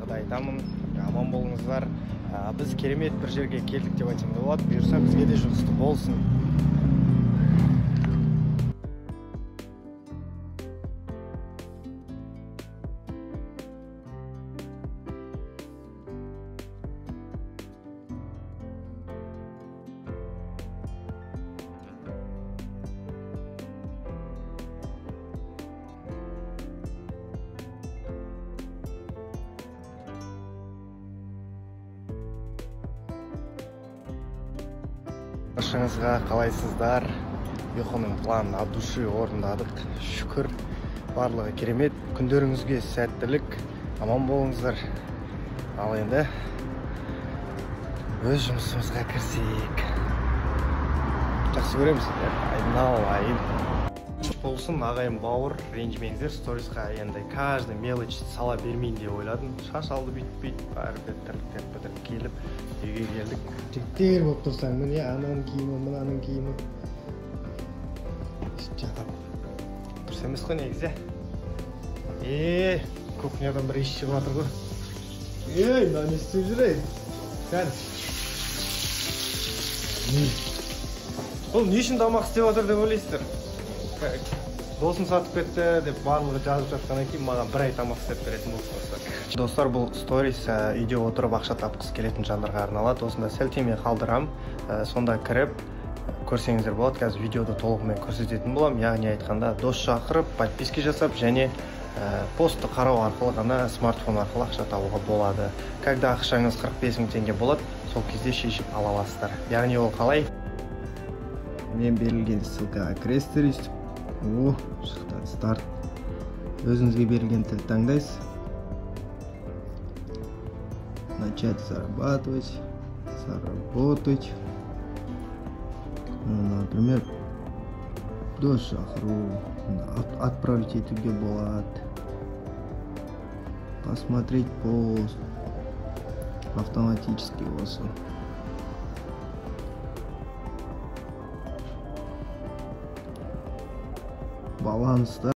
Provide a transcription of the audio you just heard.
Тағы да айтамын, аман болыңыздар. Біз керемет бір жерге келдік деп айтсам да болады. Бұйырса, бізге де жұғысты болсын. Баршаңызға қалайсыздар? Ұйқының планын от души орындадық. Шүкір, барлығы керемет. Күндеріңізге сәттілік, аман болыңыздар. Ал енді өз жұмысымызға кірісейік. Жақсы көремін сіздерді. Айналайын. Болсын, ағайын бауыр, ренжімеңіздер, сторисқа енді каждый мелочь сала бермейін деп ойладым. Шаш алды бүйтіп, бәрі бір тірліктерді бітіріп келіп, үйге келдік. Жігіттер болып тұрсаң, міне ананың киімі, мынаның киімі. Жатып. Дұрыс емес қой негізі. Кухнядан бір иіс шығып жатыр ғой. Ей, мына не істеп жүр, ей? Кән. Бұл не үшін тамақ істеп жатыр деп ойлайсыздар? Досын сатып кетті деп барлығы жазып жатқаннан кейін маған бір ай тамақ істеп беретін болды достар. Достар, бұл сторис үйде отырып ақша тапқысы келетін жандарға арналады. Осында сілтеме қалдырам, сонда кіріп көрсеңіздер болады. Қазір видеоды толығымен көрсететін боламын. Яғни айтқанда, дос шақырып, подписка жасап және постты қарау арқылы ғана смартфон арқылы ақша табуға болады. Когда ақшаңыз 45 мың теңге болады, сол кезде шешіп ала аласыздар. Яғни ол қалай? Мен берілген ссылкаға кіресіздер өйстіп. О, шықты, старт. Өзіңізге берілген тіл таңдайсыз. Начать зарабатывать, заработать. Например, дос шақыру, отправить етуге болады. Посмотреть пост автоматически осы. Баланс, да?